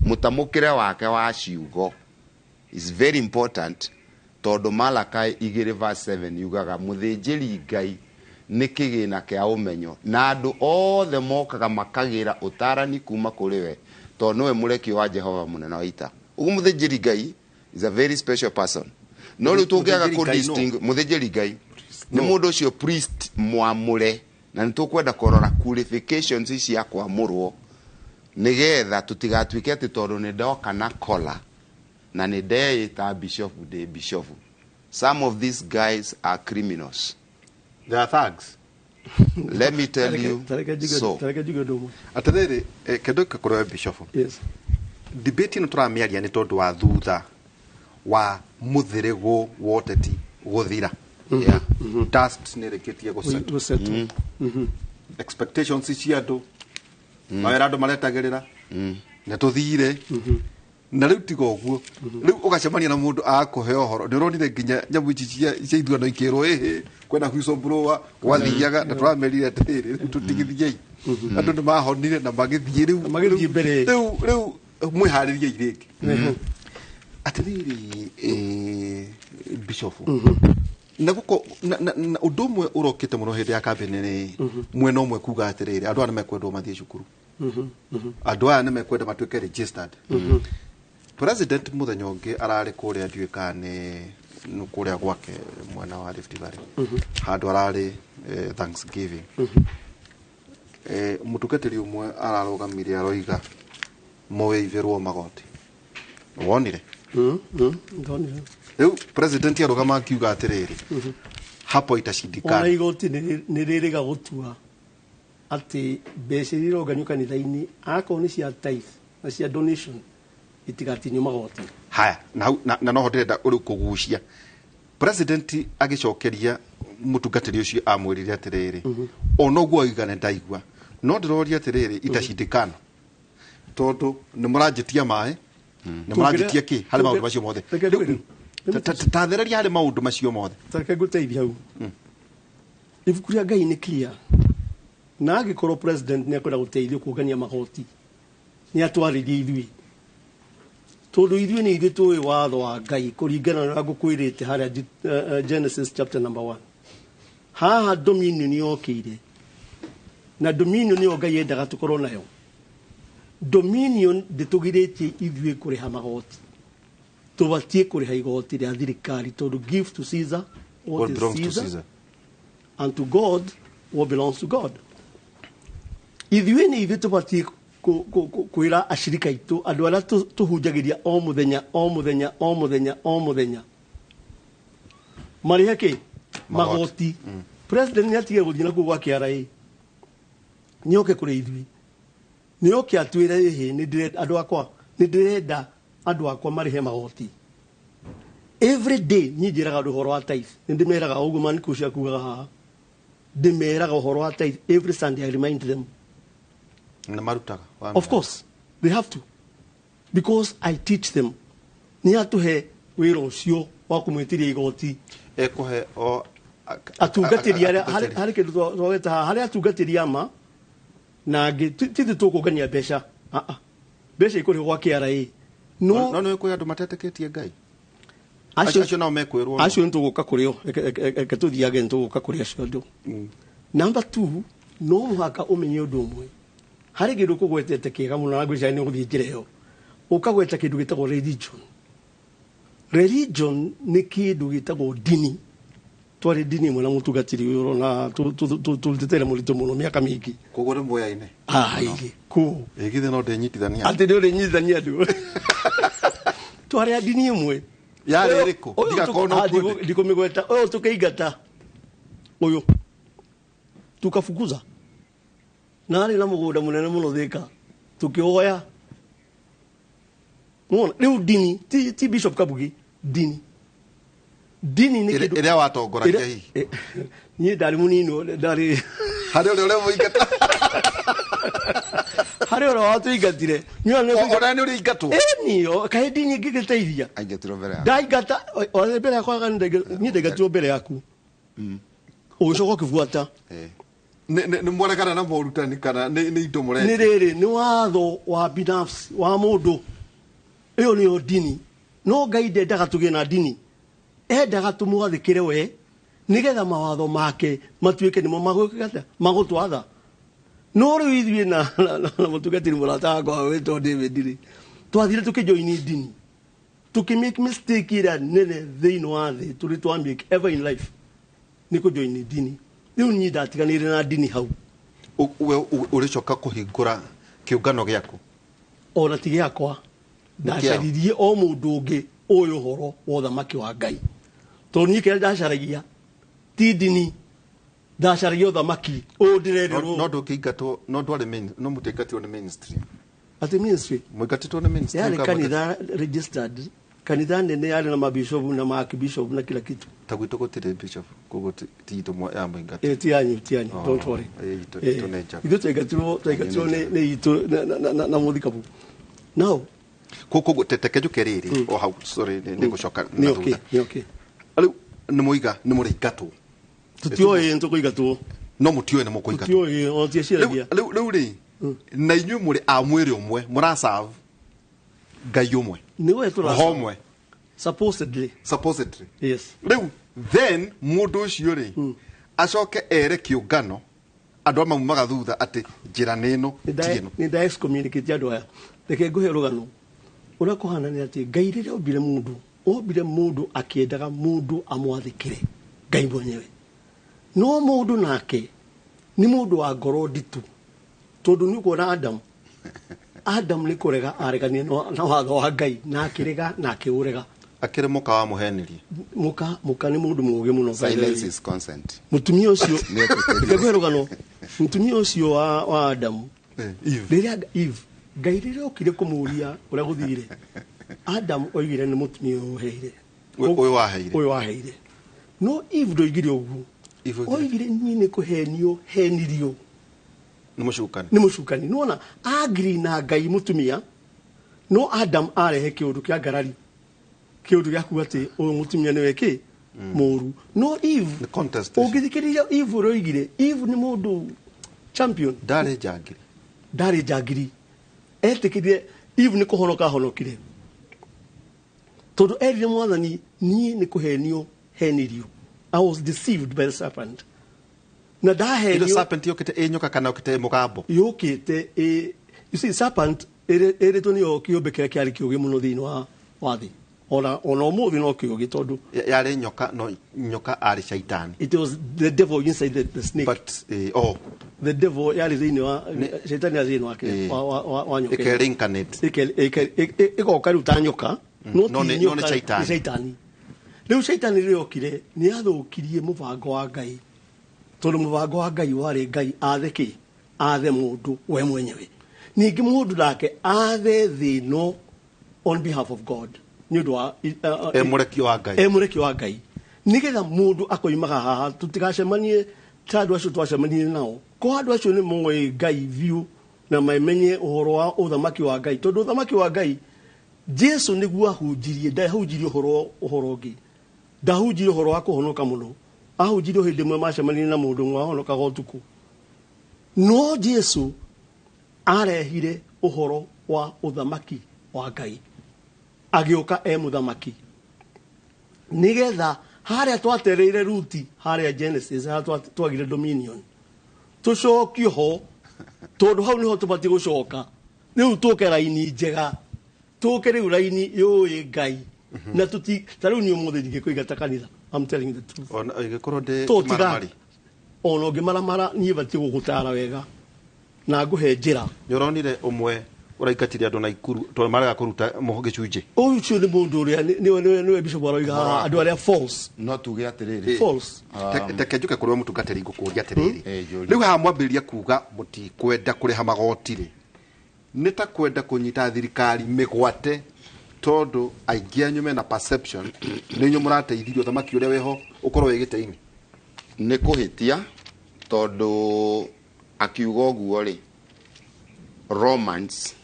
Mũtamũkĩre wake wa ciugo is very important, tondũ Malakai 2 verse 7 yugaga mũthĩnjĩri Ngai nĩ kĩgĩna kĩa ũmenyo, na andũ othe mokaga makagĩra ũtarani kuma kũrĩ we, tondũ nĩwe mũrekio wa Jehova mũnene wa ita. Ũguo mũthĩnjĩri Ngai is a very special person. No rĩu tũngĩaga Mũthĩnjĩri Ngai no? kũ mũthĩnjĩri Ngai nĩ mũndũ ũcio priest mwamũre, na nĩ tũkwenda kũrora qualifications cia kwamũrwo, nĩgetha tũtigatuĩke atĩ tondũ nĩ ndoka na kola na nĩ ndeĩta bishop, ndĩ bishop. Some of these guys are criminals. They are thugs. Let me tell you. So Tareke njuge ũndũ ũmwe. Atĩrĩrĩ, kĩndũ gĩkĩ kũrĩ we bishop. Yes. Debate ĩno tũramĩaria nĩ tondũ wa thutha wa mũthĩrĩgũ wa ũteti gũthira. Dust nĩ ĩrĩkĩtie gũsettle. Gũsettle. Expectations cia andũ, mawĩra andũ maretagĩrĩra nĩ tũthire na rĩu tiga ũguo, rĩu ũgacemania na mũndũ akũhe ũhoro. Nĩ ũronire nginya nyamũ ici cia ithurano ikĩrwo ĩhĩ kwĩna whistleblower gwathiaga, na tũramerire atĩrĩrĩ, rĩu tũtigithiei, andũ nĩ mahonire na magĩthiĩ rĩu. Magĩthiĩ mbere. Rĩu mwĩharĩriei rĩngĩ. Atĩrĩrĩ, bishop, na guko na ũndũ ũmwe ũrokĩte mũno hĩndĩ ya kambĩni nĩ mwena ũmwe kuga atĩrĩrĩ, andũ aya nĩ mekwendwo mathiĩ cukuru, andũ aya nĩ mekwenda matuĩke registered. President mũthenya ũngĩ ararĩ kũrĩa, ndiũĩ kana nĩ kũrĩa gwake mwena wa Rift Valley, handũ ararĩ Thanksgiving, mũtungatĩri ũmwe ararũgamire aroiga mũĩivĩrwo magoti. Wonire? Ndonire. Rĩu president arũgama akiuga atĩrĩrĩ, hapo itashindikana. Ona igoti nĩ rĩrĩga gũtua atĩ mbeca iria ironganio kanitha-inĩ akorwo nĩ cia tithe na cia donation Itigatinio magoti. Haya, na noho ndĩrenda ũrĩu kũgucia president agĩcokeria mũtungatĩri ũcio amwĩrire atĩrĩrĩ, ona ũguo oiga nĩ ndaigua, no ndĩroria atĩrĩrĩ, itacindĩkana tondũ nĩ mũranjĩtia maĩ, nĩ mũranjĩtia kĩ harĩ maũndũ macio mothe. Tathereria harĩ maũndũ macio mothe. Reke ngũteithie hau. Ibuku rĩa Ngai nĩ clear, na angĩkorwo president nĩ akwenda gũteithio kũngania magoti, nĩ atwarĩrie ithuĩ, tondũ ithuĩ nĩ ithuĩ tũĩ watho wa Ngai kũringana na ũrĩa ngũkwĩrĩte harĩa Genesis chapter number 1. Haha dominion yokĩire, na dominion nĩyo Ngai endaga tũkorwo nayo. Dominion ndĩtũgirĩtie ithuĩ kũrĩha magoti. Tũbatiĩ kũrĩha igoti rĩa thirikari, tondũ give to Caesar what is Caesar, and to God what belongs to God. Ithuĩ nĩ ithuĩ tũbatiĩ kwĩra ashirika aitũ, andũ arĩa tũhunjagĩria o mũthenya o mũthenya o mũthenya o mũthenya, marĩhe kĩ? Magoti. President nĩ atige gũthiĩ nakuo gwa KRA, nĩ oke kũrĩ ithuĩ, nĩ oke atwĩre, ĩhĩ, nĩ ndĩrenda andũ akwa, nĩ ndĩrenda andũ akwa marĩhe magoti. Every day niĩ njĩraga andũ ũhoro wa tithe, nĩ ndĩmeraga ũguo manikũ cia kugaga haha, ndĩmeraga ũhoro wa tithe every Sunday. I remind them. Na marutaga. Of course they have to, because I teach them. Nĩ atũhe wĩra ũcio wa kũmwĩtĩria igoti. Ekũhe o atungatĩri arĩa harĩ kĩndũ twagweta haha, harĩ atungatĩri ama na angĩ tithi tũkũngania mbeca. Mbeca ikũrĩhwo gwa KRA. No no kwĩ andũ matetĩkĩtie Ngai, acio nao mekwĩrwo, acio nĩ tũgũka kũrĩ o, reke tũthiage, nĩ tũgũka kũrĩ acio andũ. Number 2, no mũhaka ũmenye ũndũ ũmwe. Harĩ kĩndũ ũkũgwetete kĩega mũno na ngwĩciria nĩ ũgũthiĩ njĩra ĩyo. Ũkagweta kĩndũ gĩtagwo religion. Religion nĩ kĩndũ gĩtagwo dini. Twarĩ dini ĩmwe na mũtungatĩri ũyũ ũrona tũrutĩte mũritũ mũno mĩaka mĩingĩ. Koguo nĩ muoyaine? Aingĩ. Kũ? Ĩ githĩ no ndĩnyitithania? Atĩ nĩ ũrĩnyitithania andũ. Twarĩ a dini ĩmwe. Yarĩ ĩrĩkũ? Ndigakorwo no kuo. Ndikũmĩgweta. Ũyũ tũkĩingata. Ũyũ. Tukafukuza. Na arĩ na mũgũnda mũnene mũno Thĩka. Tũkĩwoya. Nĩwona? Rĩu dini, ti Bishop Kabugi, dini. Dini nĩ kĩndũ ĩrĩa watongoragia hihi. Niĩ ndarĩ mũnini, ndarĩ harĩ ũrĩa ũrĩa harĩ ũrĩa watũingatire. Ona nĩ ũrĩingatwo? Ĩni, kaĩ dini ĩngĩgĩteithia? Aingatirwo mbere yaku. Ndaingata, mbere yakwa, niĩ ndaingatirwo mbere yaku. Ũgĩcoka ũkĩbuata. Nĩ mwaregana na morutani kana nĩ indo mũrendia? Nĩ rĩrĩ, nĩ watho wa binafsi wa mũndũ. Ĩyo nĩyo dini. No Ngai ndendaga tũgĩe na dini. Endaga tũmwathĩkĩre we, nĩgetha mawatho make matuĩke nĩmo magwĩka magũtwatha. No rĩu ithuĩ na mũtungatĩri mũrata wakwa wĩtwo David rĩ, twathire tũkĩjoini dini. Tũkĩ make mistake ĩrĩa nene thĩinĩ wa thĩ tũrĩ twa make ever in life, nĩ kũjoini dini. Rĩu niĩ ndatiganĩire na dini hau. We ũrĩcoka kũhingũra kĩũngano gĩaku? Ona ti gĩakwa. Ndacaririe o mũndũ ũngĩ ũyũ ũhoro wa ũthamaki wa Ngai. Tondũ niĩ kĩrĩa ndacaragia ti dini, ndacaragia ũthamaki ũyũ ndĩrerĩrwo. No ndũngĩingatwo, no ndwarĩ, no mũtiingatirwo nĩ ministry. Atĩ ministry? Mũingatĩtwo nĩ ministry. Yarĩ kanitha registered, kanitha nene yarĩ na mabishop na maarchbishop na kila kitu. Ta gwitũ gũtirĩ bishop, koguo ti itũ ya mũingati. Ti yanyu, ti yanyu, don't worry. Ithuĩ twaingatirwo nĩ itũ na mũthikabu. Now, koguo teke njuke rĩrĩ o hau, sorry, nĩ ngũcoka na thutha. Nĩ okay. Rĩu nĩ mũiga, nĩ mũrĩingatwo. Tũtiũĩ nĩ tũkũingatwo. No mũtiũĩ nĩ mũkũingatwo. Tũtiũĩ, o tieciragia. Rĩu rĩ, na inyuĩ mũrĩ a mwĩrĩ ũmwe, mũraserve Ngai ũmwe. Nĩ we tũraserve. Roho ũmwe. Supposedly. Supposedly. Yes. Rĩu then mũndũ ũcio rĩ, acoke ere kĩũngano andũ amaumaga thutha atĩ njĩra nĩ ĩno, ti ĩno. Nĩ nda excommunicate andũ aya. Reke ngũhe rũgano. Ũrĩa kũhana nĩ atĩ Ngai rĩrĩa ombire mũndũ, ombire mũndũ akĩendaga mũndũ amwathĩkĩre Ngai mwenyewe. No mũndũ nake nĩ mũndũ wa ngoro nditũ, tondũ nĩ ũkuona Adam nĩ kũrega areganire na watho wa Ngai, na akĩrega na akĩũrega. Akĩrĩ mũka wa mũhenirie. Mũka nĩ mũndũ mũũgĩ mũno. Silence is consent. Mũtumia ũcio, reke ngũhe rũgano. Mũtumia ũcio wa Adam, Eve. Rĩrĩa Eve, Ngai rĩrĩa okire kũmũria ũrĩa gũthire, Adam oigire nĩ mũtumia ũyũ ũheire. Ũyũ waheire. Ũyũ waheire. No Eve ndoigire ũguo. Oigire niĩ nĩ kũhenio henirio nĩ mũcukani. Nĩ mũcukani. Nĩwona agree na Ngai mũtumia, no Adam arehe kĩũndũ kĩa ngarari, kĩũndũ gĩa kuga atĩ ũyũ mũtumia nĩwe kĩ mũru. No Eve, ũngĩthikĩrĩria Eve ũrĩa oigire, Eve nĩ mũndũ champion. Ndarĩ njangiri. Ndarĩ njangiri. Etĩkĩrire Eve nĩ kũhonoka ahonokire, tondũ erire Mwathani niĩ nĩ kũhenio henirio. I was deceived by the serpent. Na ndahenio. Ĩno serpent yũkĩte ĩ nyoka kana yũkĩte ĩ mũgambo? Yũkĩte ĩ, you see, serpent ĩrĩtwo nĩyo kĩũmbe kĩrĩa kĩarĩ kĩũgĩ mũno thĩinĩ wa thĩ. Ona ũmũthĩ no kĩũgĩ tondũ yarĩ nyoka, no nyoka arĩ shaitani. It was the devil inside the snake. But oh, the devil yarĩ thĩinĩ wa shaitani yarĩ thĩinĩ wake wa nyoka. Ĩke reincarnate. Ĩgoka rĩu ta nyoka, no No ti nĩ nyoka, shaitani. nĩ shaitani. Rĩu shaitani rĩrĩa okire nĩ athũkirie mũbango wa Ngai, tondũ mũbango wa Ngai warĩ Ngai athe kĩ? Athe mũndũ we mwenyewe. Ningĩ mũndũ nake athe thĩ ĩno on behalf of God, nĩ ũndũ wa E mũrekio wa Ngai. E mũrekio wa Ngai, nĩgetha mũndũ akoimaga haha tũtigacemanie ta andũ acio twacemanirie nao. Ko andũ acio nĩ moĩ Ngai biũ na mamenye ũhoro wa ũthamaki wa Ngai, tondũ ũthamaki wa Ngai Jesu nĩguo ahunjirie. Ndahunjirie ũhoro ũngĩ, ndahunjirie ũhoro wa kũhonoka mũno. Ahunjirie hĩndĩ ĩmwe macemanirie na mũndũ ũmwe wahonokaga ũtukũ. No Jesu arehire ũhoro wa ũthamaki wa Ngai, agĩũka e mũthamaki, nĩgetha harĩa twatereire Ruti, harĩa Genesis, harĩa twagire dominion, tũcokio ho, tondũ hau nĩho tũbatiĩ gũcoka. Rĩu tũke raini njega, tũke rĩu raini yũĩ Ngai. Na tũti, ta rĩu niĩ ũmũthĩ ndingĩkũingata kanitha. I'm telling you the truth. Ona ĩngĩkorwo ndĩ Tũtiga. kĩmaramari. Ona ũngĩmaramara niĩ batiĩ gũgũtara wega na ngũhe njĩra. Nĩ ũronire ũmwe ũraingatire andũ na Ikuru tondũ marega kũruta gĩcunjĩ. Ũcio nĩ mũndũ ũrĩa nĩwe bishop aroiga haha, andũ arĩa false. No tuge atĩrĩrĩ. False. Teke njuke kũrĩ we mũtungatĩri ngũkũria atĩrĩrĩ. Rĩu haha mwambĩrĩria kuga mũtikwenda kũrĩha magoti rĩ, nĩ ta kwenda kũnyita thirikari mĩgwate, tondũ aingĩ anyu mena perception nĩ inyuĩ mũrateithirie ũthamaki ũrĩa wĩho ũkorwo wĩ gĩtĩ-inĩ. Nĩ kũhĩtia, tondũ akiuga ũguo rĩ, Romans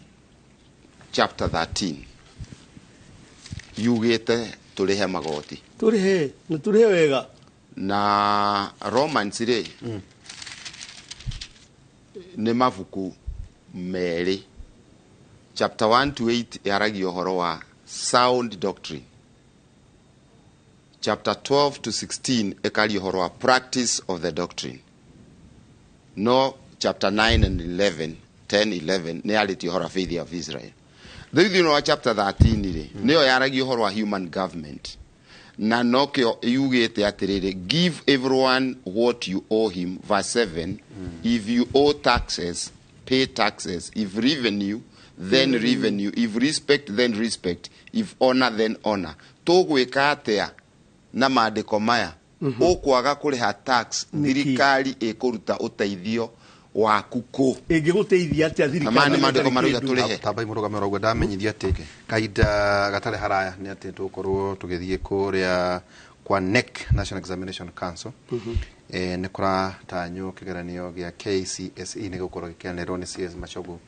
chapter 13 yugĩte tũrĩhe magoti. Tũrĩhe, na tũrĩhe wega. Na Romans rĩ, nĩ mabuku merĩ. Chapter 1 to 8 yaragia ũhoro wa sound doctrine. Chapter 12 to 16 ĩkaria ũhoro wa practice of the doctrine. No chapter 9 and 11, 10, 11 nĩ yarĩtie ũhoro wa faith of Israel. Rĩu thĩinĩ wa chapter 13 rĩ, nĩyo yaragia ũhoro wa human government. Na nokĩo yugĩte atĩrĩrĩ, give everyone what you owe him, verse 7, if you owe taxes, pay taxes, if revenue, then revenue, if respect, then respect, if honor, then honor. Tũgwĩka atĩa na maandĩko maya? Ũkwaga kũrĩha tax, thirikari ĩkũruta ũteithio waku kũ? Ĩngĩgũteithia atĩa thirikari? Na maya nĩ maandĩko marauga tũrĩhe. Tambai mũrũgame ũguo, ndamenyithia atĩ kahinda gatarĩ haraya nĩ atĩ tũgũkorwo tũgĩthiĩ kũrĩa kwa NEC, National Examination Council. Nĩ kũratanywo kĩgeranio gĩa KCSE nĩ gũkorwo gĩkĩanĩrĩrwo nĩ CS Machogu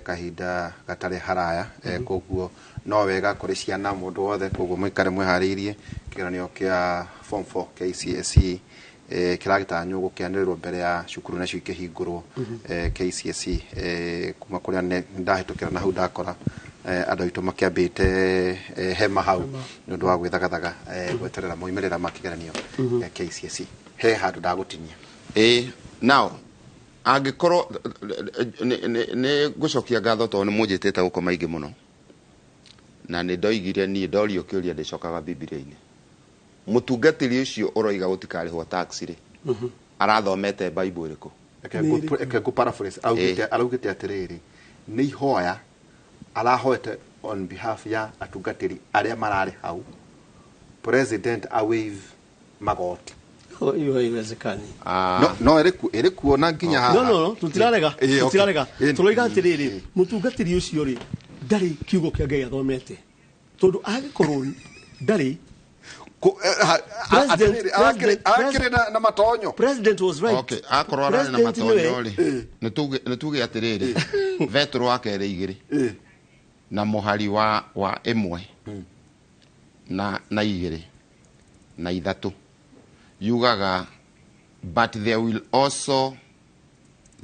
kahinda gatarĩ haraya. Koguo no wega kũrĩ ciana mũndũ wothe, koguo mũikare mwĩharĩirie kĩgeranio kĩa form 4 KCSE kĩragĩtanywo gũkĩanĩrĩrwo mbere ya cukuru nacio ikĩhingũrwo. KCSE kuma kũrĩa ndahĩtũkĩra na hau ndakora andũ aitũ makĩambĩte hema hau nĩ ũndũ wa gwĩthagathaga gweterera moimĩrĩra ma kĩgeranio gĩa KCSE. He handũ ndagũtinia. Now angĩkorwo nĩ ngũcokia ngatho tondũ nĩ mũnjĩtĩte gũkũ maingĩ mũno, na nĩ ndoigire niĩ ndorio kĩũria ndĩcokaga Bibilia-inĩ. Mũtungatĩri ũcio ũroiga gũtikarĩhwo tax rĩ, arathomete Bible ĩrĩkũ? Reke ngũ paraphrase. Araugĩte atĩrĩrĩ, nĩ ihoya arahoete on behalf ya atungatĩri arĩa mararĩ hau, president a waive magoti. Hiyo haiwezekani. No, no, ĩrĩ kuo na nginya haha. No, no, no, tutirarega. Ĩĩ, okay. Tutirarega. Ĩĩ. Turoiga atĩrĩrĩ, mũtungatĩri ũcio rĩ, ndarĩ kiugo kĩa Ngai athomete. Tondũ angĩkorwo ndarĩ Atĩrĩrĩ, akĩrĩ na matonyo. President was right. Okay, akorwo ararĩ na President nĩwe- matonyo rĩ, nĩ tuge atĩrĩrĩ, Petero wa kerĩ 2 na mũhari wa 1 na 2 na 3 yugaga, but there will also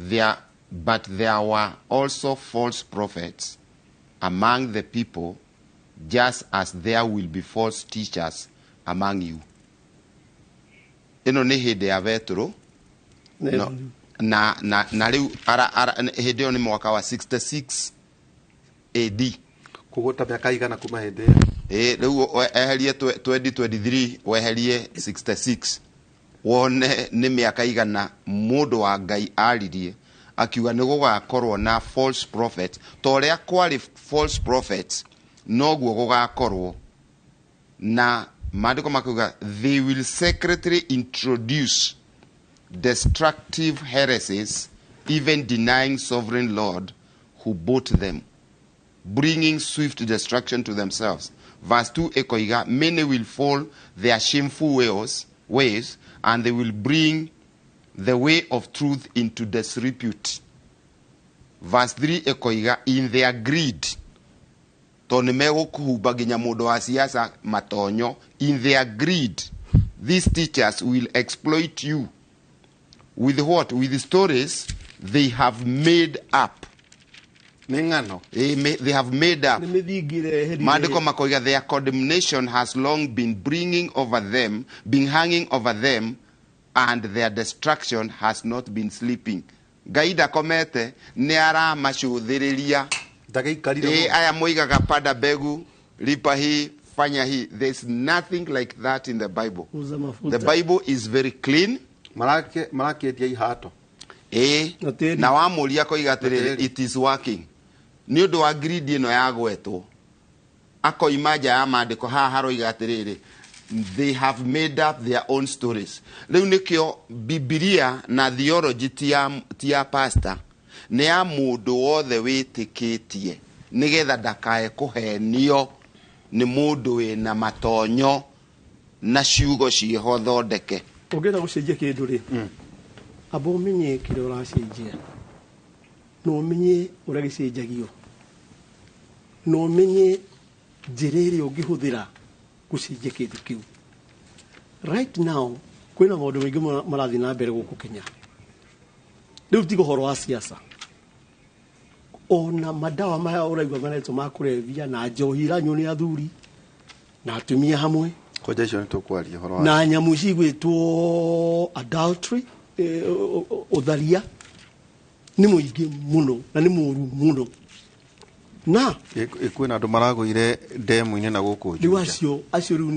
there but there were also false prophets among the people, just as there will be false teachers among you. Ĩno nĩ hĩndĩ ya Petero no, na na na rĩu hĩndĩ ĩyo nĩ mwaka wa 66 AD. Koguo ta mĩaka igana kuma hĩndĩ ĩyo. Ĩ rĩu eherie 2023 weherie 66 wone nĩ mĩaka igana mũndũ wa Ngai aririe akiuga nĩ gũgakorwo na false prophets. Ta ũrĩa kwarĩ false prophets noguo gũgakorwo na maandĩko makiuga they will secretly introduce destructive heresies, even denying sovereign Lord who bought them, bringing swift destruction to themselves. Verse 2 ekoiga, many will fall their shameful ways, and they will bring the way of truth into disrepute. Verse 3 ekoiga, in their greed, to nĩ megũkũhumba nginya mũndũ wa siasa matonyo, in their greed, these teachers will exploit you. With what? With the stories they have made up. Nĩ ng'ano. They have made up. Nĩ mĩthingi ĩreherire. Maandĩko makoiga their condemnation has long been bringing over them, been hanging over them, and their destruction has not been sleeping. Ngai ndakomete nĩ aramacũthĩrĩria. Ndagĩikarire. Aya moigaga pada mbegu, lipa hii, fanya hii. There's nothing like that in the Bible. Uza mafuta. The Bible is very clean. Marakĩendia ihato. Na wamũria koiga atĩrĩrĩ, it is working. Nĩ ũndũ wa greed ĩno ya gwetwo akoima nja ya maandĩko haha haroiga atĩrĩrĩ, they have made up their own stories. Rĩu nĩkĩo Bibilia na theology ti ya pastor, nĩ ya mũndũ wothe wĩtĩkĩtie, nĩgetha ndakae kũhenio nĩ mũndũ wĩna matonyo na ciugo ciĩho thondeke. Ũngĩenda gũcenjia kĩndũ rĩ, amba ũmenye kĩrĩa ũracenjia, na ũmenye ũrĩa gĩcenjagio, na ũmenye njĩra ĩrĩa ũngĩhũthĩra gũcenjia kĩndũ kĩu. Right now kwĩna maũndũ maingĩ marathiĩ na mbere gũkũ Kenya. Rĩu tiga ũhoro wa siasa, ona madawa maya ũraigua maretwo ma kũrebia na njohi iranyuo nĩ athuri na atumia hamwe. Kwanja icio nĩ tũkwaria ũhoro wa na nyamũ cigwĩtwo adultery, ũtharia nĩ mũingĩ mũno na nĩ mũru mũno. Na kwĩna andũ maragũire ndemu-inĩ na gũkũ rĩu acio rĩu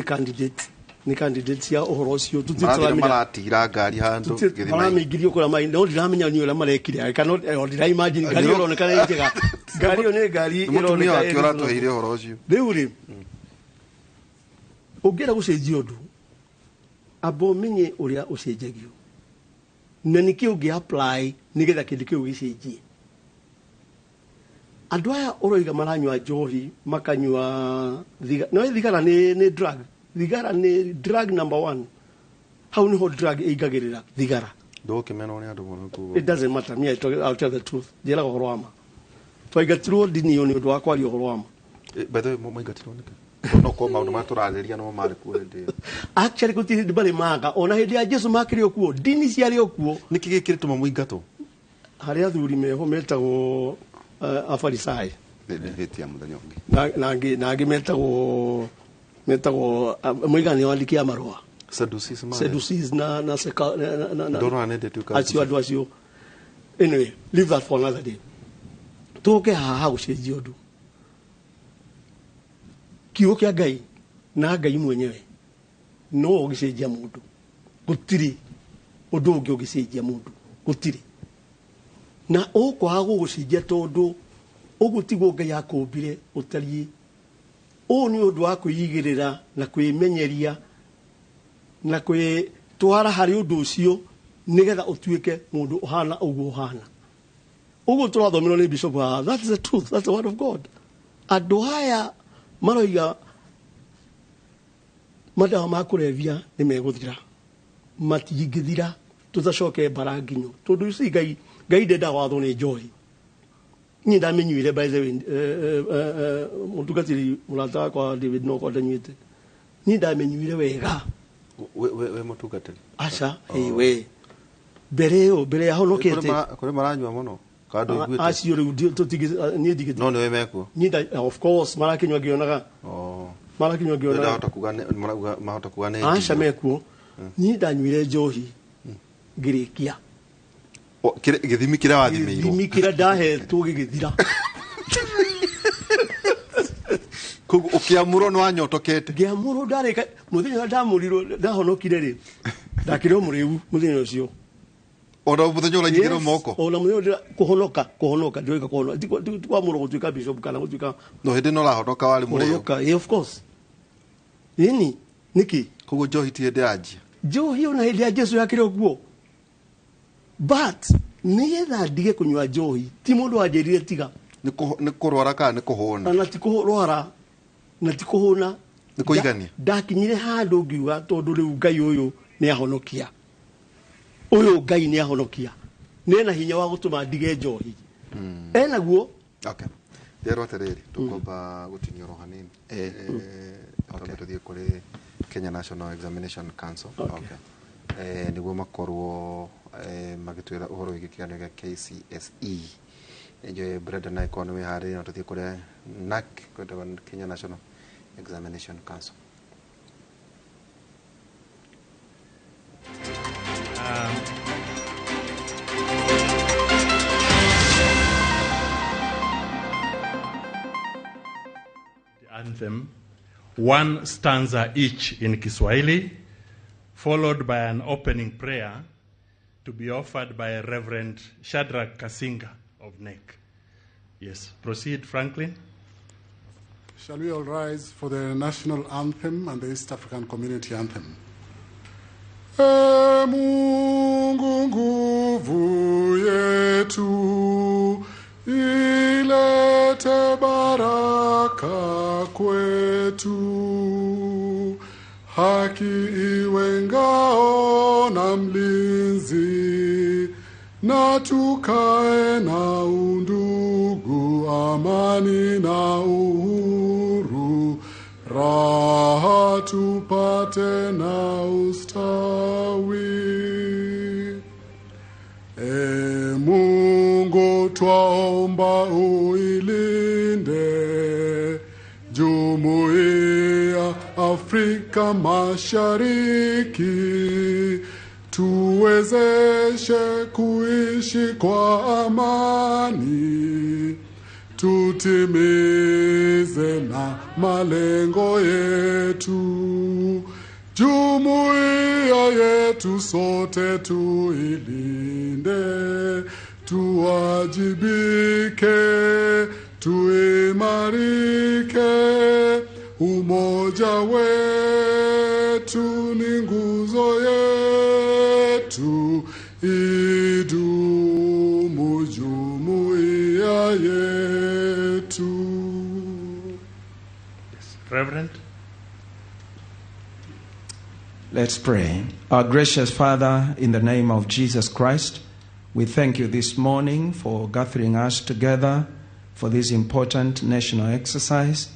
nĩ candidate cia ũhoro ũcio. Marathiĩ maratira ngari handũ gĩthima-inĩ. Maramĩingĩrio kũrĩa maĩ, no ndiramenya nĩ ũrĩa marekire. Kana ndira imagine ngari ĩyo ĩroneka nĩ njega. Ngari ĩyo nĩ ngari Nĩ mũtumia ĩroneka wake ĩ ũratũheire ũhoro ũcio. Rĩu rĩ, ũngĩenda gũcenjia ũndũ, amba ũmenye ũrĩa ũcenjagio na nĩkĩ ũngĩ apply nĩgetha kĩndũ kĩu gĩcenjie. Andũ aya ũroiga maranyua njohi, makanyua no thigara nĩ drug. Thigara nĩ drug number 1. Hau nĩho drug ĩingagĩrĩra thigara. Ndũkĩmenwo nĩ andũ mũno kuga. It doesn't matter. Me, I'll tell the truth. Njĩraga ũhoro wa ma. Twaingatirwo ndini ĩyo nĩ ũndũ wa kwaria ũhoro wa ma. By the way, mwaingatirwo nĩkĩ? No korwo maũndũ marĩa tũrarĩrĩria nĩmo marĩ kuo hĩndĩ ĩyo. Actually gũtirĩ hĩndĩ marĩ maga. Ona hĩndĩ ya Jesu makĩrĩ o kuo, ndini ciarĩ o kuo. Nĩkĩ gĩkĩrĩtũma mũingatwo? Harĩ athuri meho metagwo Afarisai. Debate ya mũthenya ũngĩ. Na angĩ metagwo moigana nĩ andĩki a marũa. Sadducees marĩ. Sadducees na seka na Ndona nĩ ndĩtuĩka acio andũ acio. Anyway, leave that for another day. Tũke haha gũcenjia ũndũ. Kiugo kĩa Ngai na Ngai mwenyewe no ũgĩcenjia mũndũ. Gũtirĩ ũndũ ũngĩ ũngĩcenjia mũndũ. Gũtirĩ. Na ũkwaga gũgũcenjia tondũ ũguo tiguo Ngai akũmbire ũtariĩ. Ũũ nĩ ũndũ wa kwĩigĩrĩra na kwĩmenyeria na Twara harĩ ũndũ ũcio nĩgetha ũtuĩke mũndũ ũhana ũguo ũhana. Ũguo tũrathomerwo nĩ bishop haha. That is the truth. That's the word of God. Andũ aya maroiga madawa ma kũrebia nĩ megũthira. Matingĩthira tũtacoke mbara nginyo. Tondũ you see Ngai Ngai ndendaga wathwo nĩ njohi. Niĩ ndamĩnyuire by the way mũtungatĩri mũrata wakwa David no ndanyuĩte. Niĩ ndamĩnyuire wega. We mũtungatĩri? Aca, ĩ we. Mbere ĩyo mbere ya honokete. Kũrĩ maranyua mũno kana ndũiguĩte? Acio rĩu niĩ ndigĩte. No nĩwe mekuo? Niĩ of course marakĩnyua ngĩonaga. Marakĩnyua ngĩonaga. Ndahota kuga marauga mahota kuga nĩ Aca mekuo. Niĩ ndanyuire njohi ngĩrĩkia. Gĩthimi kĩrĩa wathimĩirwo. Gĩthimi kĩrĩa ndahetwo gĩgĩthira. Koguo ũkĩamũrwo nĩ wanyotokete. Ngĩamũrwo ndarĩka mũthenya ũrĩa ndamũrirwo ndahonokire rĩ ndakĩrĩ o mũrĩu mũthenya ũcio. Ona mũthenya ũraigĩrwo moko? Ona mũthenya ũrĩa kũhonoka ndĩroiga kũhonoka ti kwamũrwo gũtuĩka bishop kana gũtuĩka. No hĩndĩ no ũrahonoka warĩ mũrĩu. Kũhonoka, of course. Ĩni nĩkĩ? Koguo njohi ti hĩndĩ yanjia. Njohi ona hĩndĩ ya Jesu yakĩrĩ o kuo. But nĩgetha ndige kũnyua njohi ti mũndũ wanjĩrire tiga. Nĩ kũrwara kana nĩ kũhũna? Na ti kũrwara na ti kũhũna. Nĩ kũigania. Ndakinyire handũ ngiuga tondũ rĩu Ngai ũyũ nĩ ahonokia. Ũyũ Ngai nĩ ahonokia. Nĩ ena hinya wa gũtũma ndige njohi. Enaguo. Okay. Ndĩrerwo atĩrĩrĩ, tũkwamba gũtinio oro hanini. Twambe tũthiĩ kũrĩ Kenya National Examination Council. Okay. Nĩguo makorwo magĩtwĩra ũhoro wĩgiĩ kĩgeranio gĩa KCSE. Nĩnjũĩ Brenda na ĩkorwo nĩ wĩharĩirie no tũthiĩ kũrĩ NAC, kwĩtagwo Kenya National Examination Council. Anthem, one stanza each in Kiswahili, followed by an opening prayer to be offered by Reverend Shadrach Kasinga of NEC. Yes, proceed, Franklin. Shall we all rise for the national anthem and the East African Community anthem? E Mungu nguvu yetu, ilete baraka kwetu, haki iwe ngao na mlinzi, na tukae na undugu, amani na uhuru, raha tupate na ustawi. E Mungu twaomba uilinde Jumuiya Afrika Mashariki, tuwezeshe kuishi kwa amani, tutimize na malengo yetu. Jumuiya yetu sote tuilinde, tuwajibike, tuimarike. Umoja wetu ni nguzo yetu, idumu jumuiya yetu. Yes. Reverend? Let's pray. Our gracious Father, in the name of Jesus Christ, we thank you this morning for gathering us together for this important national exercise,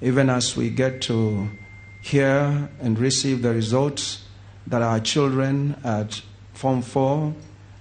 even as we get to hear and receive the results that our children at Form 4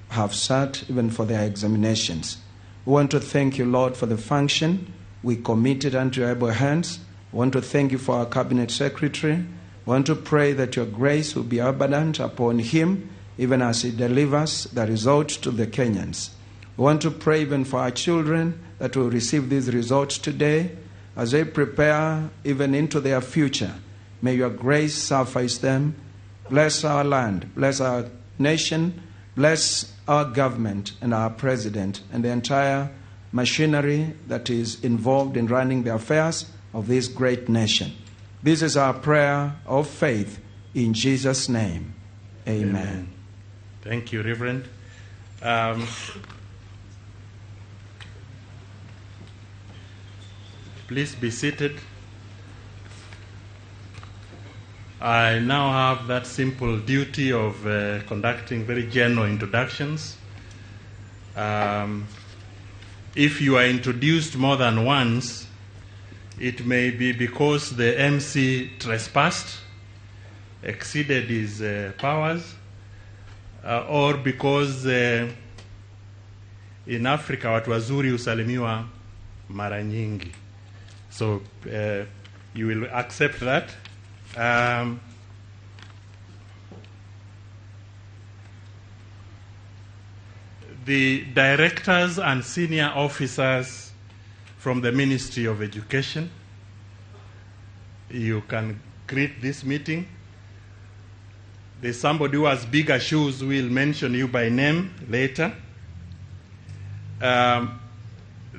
have sat, even for their examinations. We want to thank you, Lord, for the function we committed unto your able hands. We want to thank you for our cabinet secretary. We want to pray that your grace will be abundant upon him, even as he delivers the results to the Kenyans. We want to pray even for our children that will receive these results today as they prepare even into their future. May your grace suffice them. Bless our land, bless our nation, bless our government and our president and the entire machinery that is involved in running the affairs of this great nation. This is our prayer of faith in Jesus' name. Amen. Thank you, Reverend. Please be seated. I now have that simple duty of conducting very general introductions. If you are introduced more than once, it may be because the MC trespassed, exceeded his powers, or because in Africa watu wazuri husalimiwa mara nyingi. So you will accept that. The directors and senior officers from the Ministry of Education, you can greet this meeting. There's somebody who has bigger shoes who will mention you by name later. The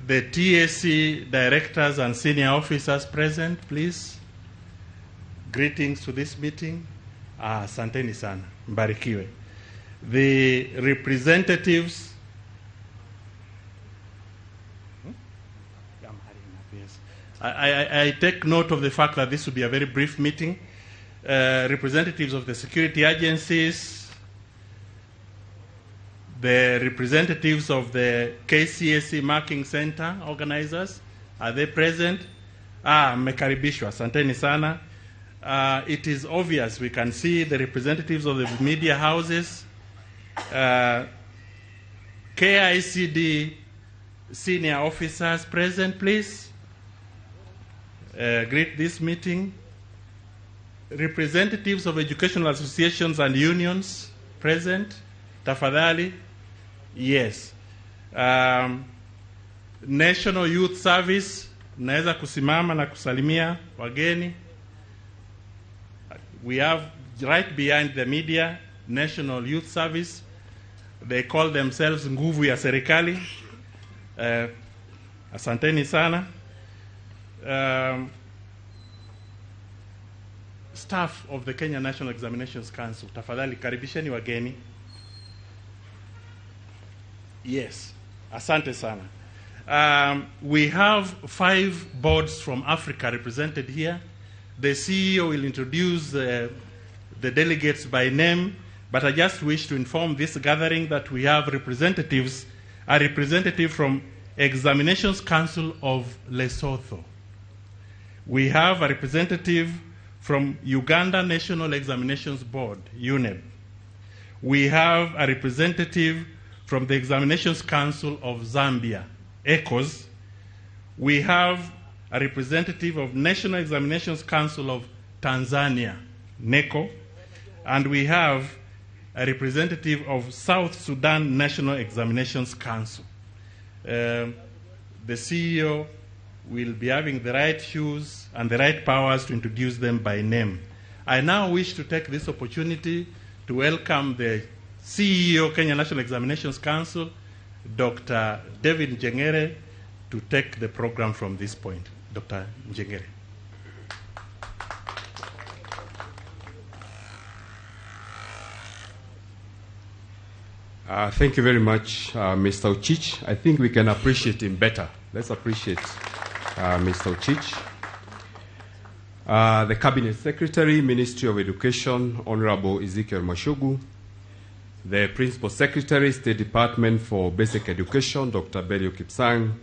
TSC directors and senior officers present, please. Greetings to this meeting. Asanteni sana. Mbarikiwe. The representatives. Yes. I take note of the fact that this will be a very brief meeting. Representatives of the security agencies, the representatives of the KCSE Marking Center organizers, are they present? Mmekaribishwa. Asanteni sana. It is obvious we can see the representatives of the media houses, KICD senior officers present, please. Greet this meeting. Representatives of educational associations and unions present. Tafadhali. Yes. National Youth Service, naweza kusimama na kusalimia wageni. We have right behind the media, National Youth Service. They call themselves Nguvu ya Serikali. Asanteni sana. Staff of the Kenya National Examinations Council, tafadhali karibisheni wageni. Yes, asante sana. We have 5 boards from Africa represented here. The CEO will introduce the delegates by name, but I just wish to inform this gathering that we have representatives, a representative from Examinations Council of Lesotho. We have a representative from Uganda National Examinations Board, UNEB. We have a representative from the Examinations Council of Zambia, ECOS. We have a representative of National Examinations Council of Tanzania, NECO, and we have a representative of South Sudan National Examinations Council. The CEO will be having the right shoes and the right powers to introduce them by name. I now wish to take this opportunity to welcome the CEO, Kenya National Examinations Council, Dr. David Njengere, to take the program from this point. Dr. Njengere. Thank you very much, Mr. Ochich. I think we can appreciate him better. Let's appreciate Mr. Ochich. The Cabinet Secretary, Ministry of Education, Honorable Ezekiel Machogu. The Principal Secretary, State Department for Basic Education, Dr. Belio Kipsang.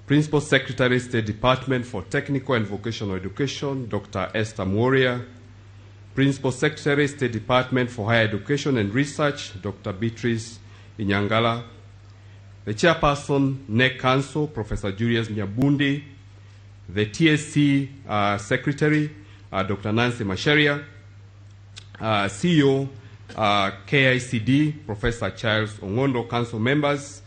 Principal Secretary, State Department for Technical and Vocational Education, Dr. Esther Moria. Principal Secretary, State Department for Higher Education and Research, Dr. Beatrice Inyangala. The Chairperson, NEC Council, Professor Julius Nyabundi. The TSC Secretary, Dr. Nancy Macharia. CEO, KICD, Professor Charles Ongondo, Council members,